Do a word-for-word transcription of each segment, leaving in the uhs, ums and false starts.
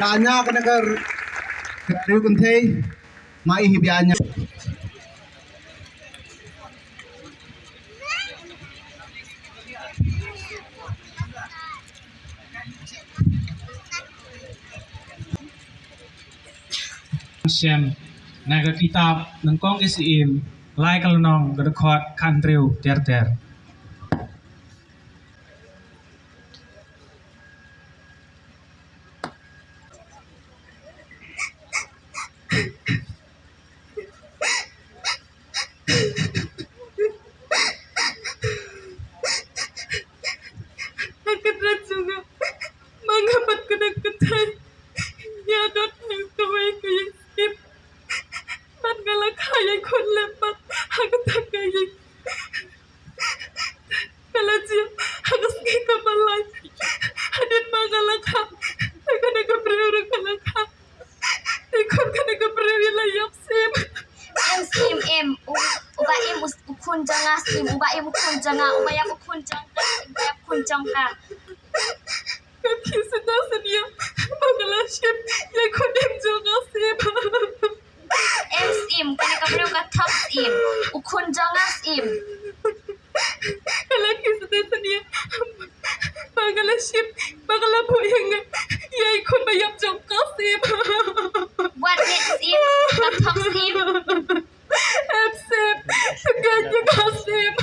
Tanya kane ka r-, ka riew kynthei, ma i hi bianya. Shem na ka kitab Nyngkong ki Syiem, lai ka lynnong, ka dkhot khathynriew ter ter. Ha ka drat jong nga, ma nga bad ka dang kynthei, ïa don ha kawei ka ïing syiem. Bad nga la kha ïakhun lem bad ha kata ka ïing. Nga la jia ha ka sngi kaba lai. Hadien ba nga la kha, kane ka briew ruh ka la kha. Te khun kane ka briew ïa la ïap syiem. Em syiem em. U, uba im u, u khun jong nga syiem. Uba im u khun jong nga. Uba ïap u khun jong ka. Uba ïap u khun jong ka. Ka khie syndah synñia ba ka la shim ïa i khun im jong nga syiem. Em syiem, kane ka briew ka thok syiem. U khun jong nga syiem. Ka la khie syndah synñia ba ka la shim, ba ka la buh ïa nga ïa i khun ba ïap jong ka syiem. Wat ne syiem, ka thok syiem. Em syiem, ka ïa ka syiem.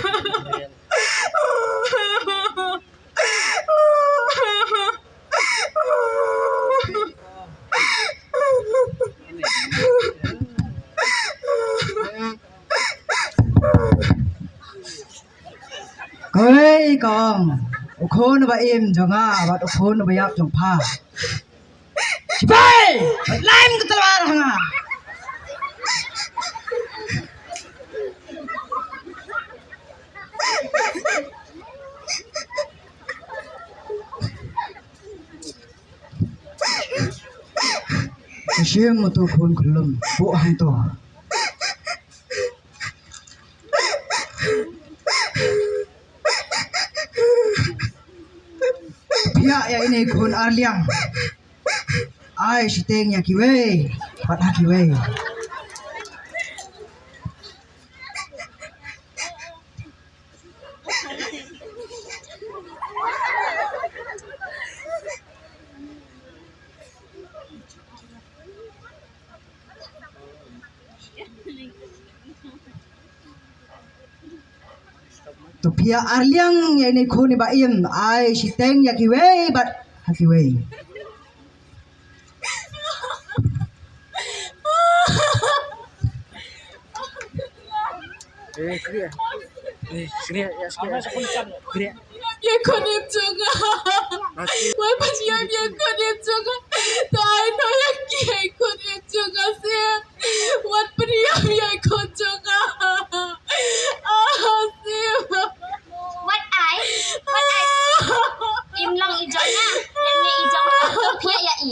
Kawei ka ong, u khun ba im jong nga bad u khun ba ïap jong pha. Sipai, laim ka talwar ha nga. Ka shim uto u khun khyllung, buh hangto. Phiah ïa ine i khun arliang. Ai shiteng ïa kiwei bad ha kiwei. To phiah arliang ïa ine i khun iba im, ai shiteng ïa kiwei bad ha kiwei. Eh, kria. Eh, kria, ya, kria. Kria. Ïa i khun im jong nga. Wat pynïap ïa i khun im jong nga. Tai noh ïa ki, ïa i khun im jong nga, Syiem. Wat pynïap ïa i khun jong nga. Ah, Syiem. Wat ai, wat ai. Im long i jong nga, lymne i jong nga. To phiah ïa i.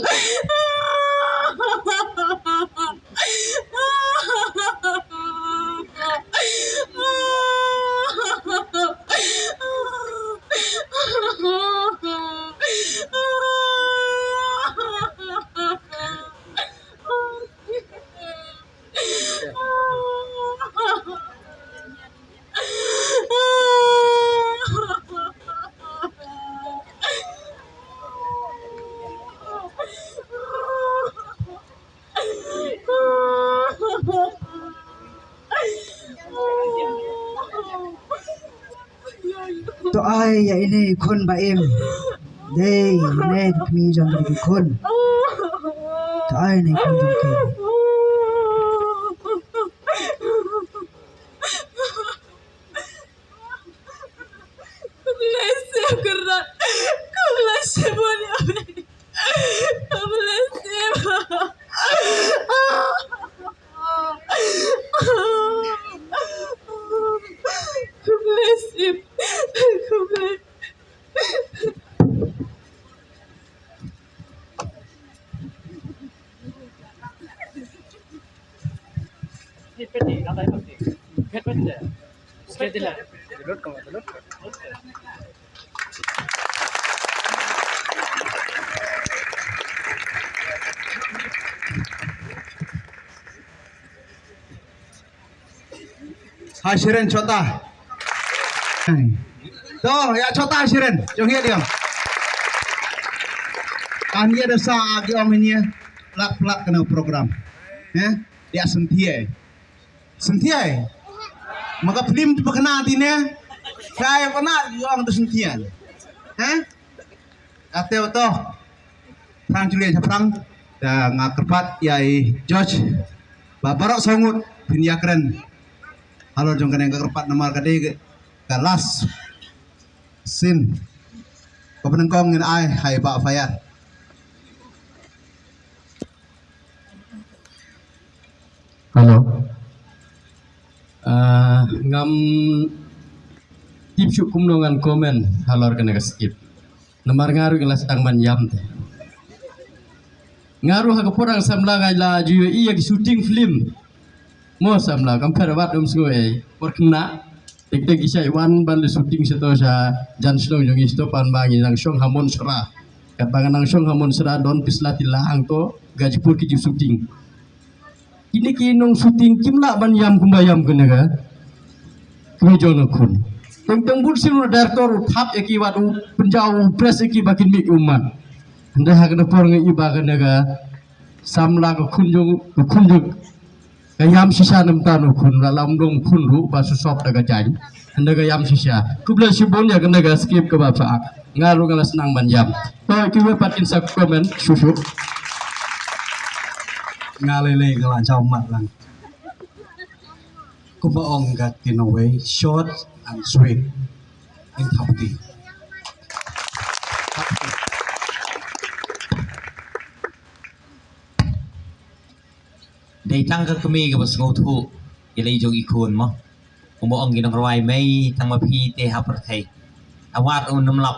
To ai ïa ine i khun ba im. Dei ne kmie jong ki khun. To ai ine i khun jong ki. Khublei shibun ïa me. Khublei shibun. Khublei shibun. Khublei. Ashiren chota. To, ya chota ashiren. Jong ya dia. Kan ya desa agi ong ini. Plak plak kena program. Eh, dia sentia. Sentia. Maka film tu kena tine. Kai kena agi ong tu sentia. Eh? Ate to. Prang Julian Prang. Da nga kyrpad ya i George. Ba baroh saw ngut phin ïakren halor jong kane ka kyrpad namar ka dei ka last scene. Ka pynengkong ngin ai hai ba fire. Hello. Ah, ngam tip shuh kumno ngan comment halor kane ka skit. Namar nga ruh nga la sdang ban ïam te. Nga ruh ha ka por nga samla nga la ju ïohi ïa ki shooting film. Mo samla kam pher wat um sngew ei. Por khynnah. Tek tek ki shah wan ban leit shooting shato sha jan shnong jong ngi shato pan ba ngi nang shong ha Monsra. Katba nga nang shong ha Monsra don pisa tylli hangto Gajipur ki ju shooting. Kine ki nong shooting kim lah ban ïam kumba ïam kane ka kmie jong na khun. Teng teng bun sien u director u thap ïa ki wat u pynjaw u press ïa ki ba kin mih ki ummat. Hynrei ha kane por nga i ba kane ka samla ka khun jong ka khun jong ka ïam shisha namar ta u khun la lam dong khun ruh ba su sop da ka jaiñ. Hynda ka ïam shisha. Khublei shibun ïa kane ka skip kaba pha. Nga ruh nga la sdang ban ïam. To ki wei pat kin sa comment shuh shuh. Nga lei lei nga la jaw mat lang. Kumba ong ka kin wei short and sweet. In thapti. Dei tang ka kmie kaba sngewthuh ïa lei jong i khun mo. Kumba ong ki nongrwai mei tang ma phi te ha pyrthei. Awat u nymlap.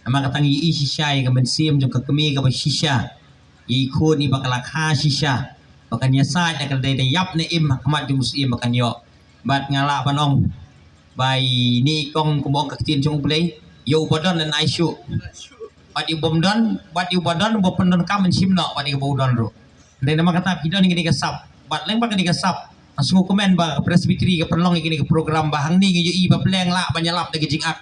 Namar ka tang i shisha ïa ka mynsiem jong ka kmie kaba shisha. I khun i ba ka la kha shisha. Ba kan ïasaid da ka dei da ïap ne im ha khmat jong u syiem ba kan ïoh. Bad nga lah ban ong ba ine i kong kumba ong ka ktien jong U Blei, ïa uba don yn ai shuh. Bad ïa ubym don, bad ïa uba don, uba pyndonkam yn shim noh bad ïa kaba u don ruh. Dei namar kata phi don ïa kane ka sap bad leng bad kane ka sap. Nga sngewkmen ba ka Presbytery ka pynlong ïa kane ka program ba hangne ngi ïohi ba pleng lah ban ïalap da ka jingak,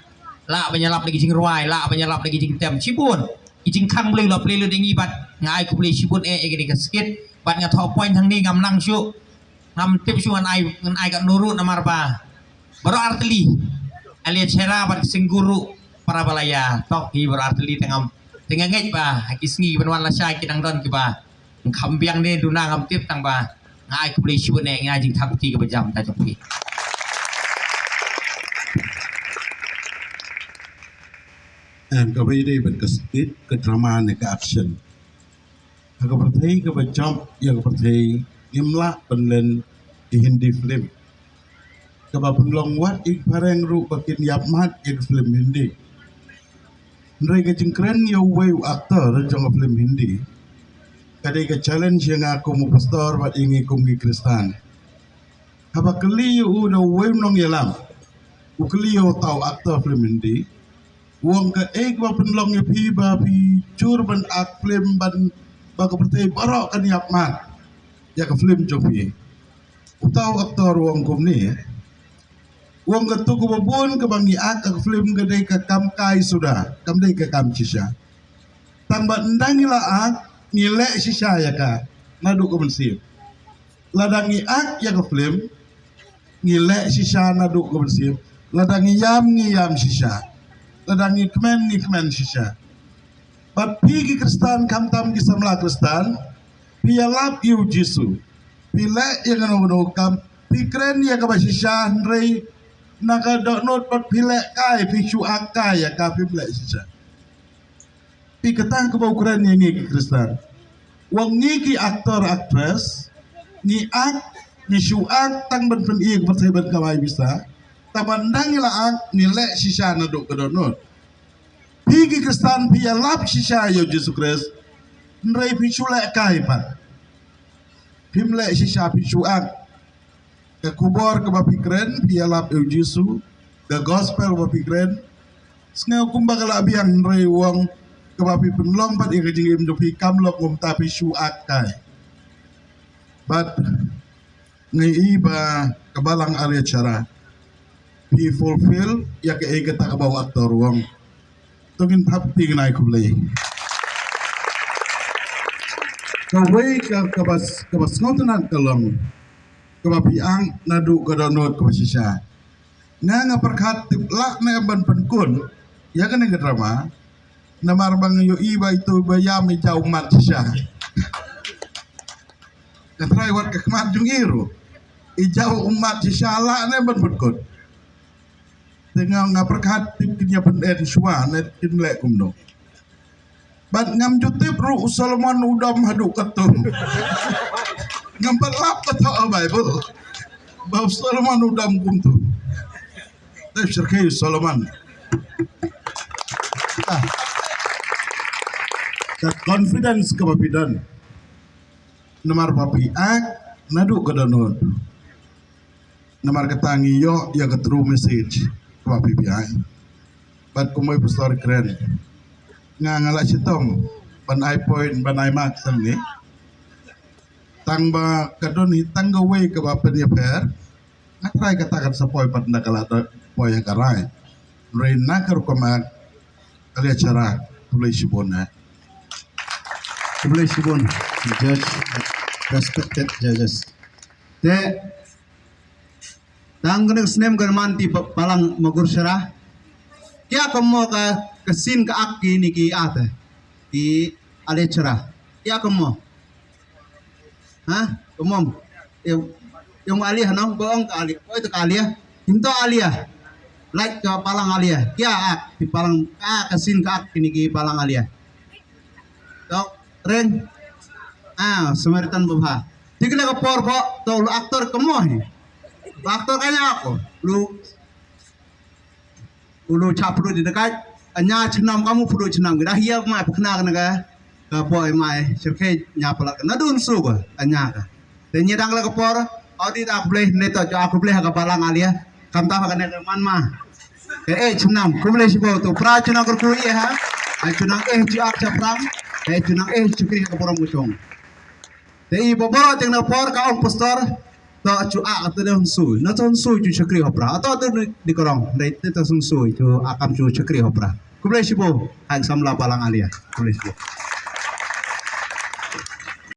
lah ban ïalap da ka jingrwai, lah ban ïalap da ka jingtem. Shibun ki jingkhang Blei la plie lut ïa ngi bad nga ai khublei shibun eh ïa kane ka skit bad nga thoh point hangne ngam nang shuh. Ngam tip shuh ngan ai ngan ai katno ruh namar ba baroh artylli. Ale chera bad singgur ruh para ba la ïa tok hi baroh artylli te ngam te nga ngeit ba ha ki sngi ban wan lashai ki dang don kiba kham biang ne duna ngam tip tang ba nga ai khublei shibun eh nga jingthap ti kaba jam ta jong phi. Em kaba ïadei bad ka skit ka drama ne ka action. Ha ka pyrthei kaba jop ïa ka pyrthei ngim lah ban len ïa Hindi film. Kaba pynlong wat ïa ki phareng ruh ba kin ïap mat ïa ka film Hindi. Hynrei ka jingkren ïa uwei u actor jong ka film Hindi ka dei ka challenge ïa nga kum u pastor bad ïa ngi kum ki Khristan. Haba kylli ïa u da uwei u nongïalam, u kylli ïa uta u actor film Hindi. U ong kaei kaba pynlong ïa phi ba phi jur ban act film ban ba ka pyrthei baroh kan ïap mat ïa ka film jong phi. Uta u actor u ong kumne. U ong katu kaba bun kaba ngi act ka film ka dei ka kam kai suda, kam dei ka kam shisha. Tang ba ynda ngi la act ngi leh shisha ïa ka naduh ka mynsiem. Lada ngi act ïa ka film ngi leh shisha naduh ka mynsiem. Lada ngi ïam ngi ïam shisha. Lada ngi kmen ngi kmen shisha. Bad phi ki Khristan khamtam ki samla Khristan phi ïalap ïa u Jisu. Phi leh ïa kano kano kam phi kren ïa kaba shisha hynrei na ka dohnud bad phi leh kai phi shu act kai ïa ka phim leh shisha. Phi kata kaba u kren ïa ngi ki Khristan. Wa ngi ki actor actress ngi act ngi shu act tang ban pyni ka pyrthei ban kamai pisa. Tang ban dang ïa la act ngi leh shisha naduh ka dohnud. Phi ki Khristan phi ïalap shisha ïa u Jisu Khrist. Hynrei phi shu leh kai pat. Phim leh shisha phi shu act. Ka khubor kaba phi kren phi ïalap ïa u Jisu. Ka gospel ba phi kren. Sngew kumba ka la biang hynrei u ong kaba phi pynlong pat ïa ka jingim jong phi kam lok ngam ta phi shu act kai. Bad ngi i ba ka balang Ariachara. Phi fulfill ïa kaei kata kaba u actor u ong. To ngin thap kti ngan ai khublei. Kawei ka, kaba, kaba sngewtynnat ka long kaba phi ang naduh ka dohnud kaba shisha. Nga nga pyrkhat tip lah ne ban pynkut ïa kane ka drama. Namar ba nga ïohi ba itu ba ïam i jaw ummat shisha. Nga trai wat ka khmat jong i ruh. I jaw ummat shisha lah ne ban pynkut. Te nga nga pyrkhat tip kin ïa pynden shuwa ne kin leh kumno. Bad ngam ju tip ruh u Solomon u dom haduh katto. Ngam pat lap ka thoh ha Bible ba u Solomon u dom kumto. Te shyrkhei u Solomon. Ah. Ka confidence kaba phi don. Namar ba phi act naduh ka dohnud. Namar kata ngi ïoh ïa ka true message kaba phi phi ai. Bad kumba i pastor kren, nga nga la shitom ban ai point ban ai mark tang ne. Tang ba ka don hi tang kawei kaba pynïapher. Nga trai kata kan sa poi pat na ka la da poi ha ka rai. Hynrei na ka rukom act, Alia Chara, khublei shibun eh. Khublei shibun, judge, respected judges. Te tang kane ka snem ka man ti pa-, palang Magur Shara. Kya kamo ka, ka scene ka ak kini ki ate. Ki Alia Chara. Kya kamo. Ha? Kamo. Yung, yung Alia, no? Boong ka Alia. Boy to ka Alia. Hinto Alia. Like ka palang Alia. Kya ak ti palang, ah, ka scene ka ak kini ki palang Alia. To, Ren. Ah, Samaritan babha. Ti kane ka por bo, to lu actor kamo hi. Ba actor kanya ako. Lu u lu cha pru di dekat anya chnam kamu pru chnam gida hia mai pkhna kana ka ka poi mai shirke nya pala na dun su ka anya ka. Te nya dang la ka por audi da khublei ne to ja khublei ha ka balang Alia kam ta ha ka ne ka man ma. Ke eh chnam khublei shibo to pra chnam kur ku ye ha. Ai chnam eh ji ak cha prang eh chnam eh chukri ha ka porom ku chong. Te i boboro teng na por ka ong pastor to chu a to de hunsu na to hunsu chu chakri hopra to to di korong dei te to hunsu chu a kam chu chakri hopra. Khublei shibo ha samla balang Alia. Khublei shibo.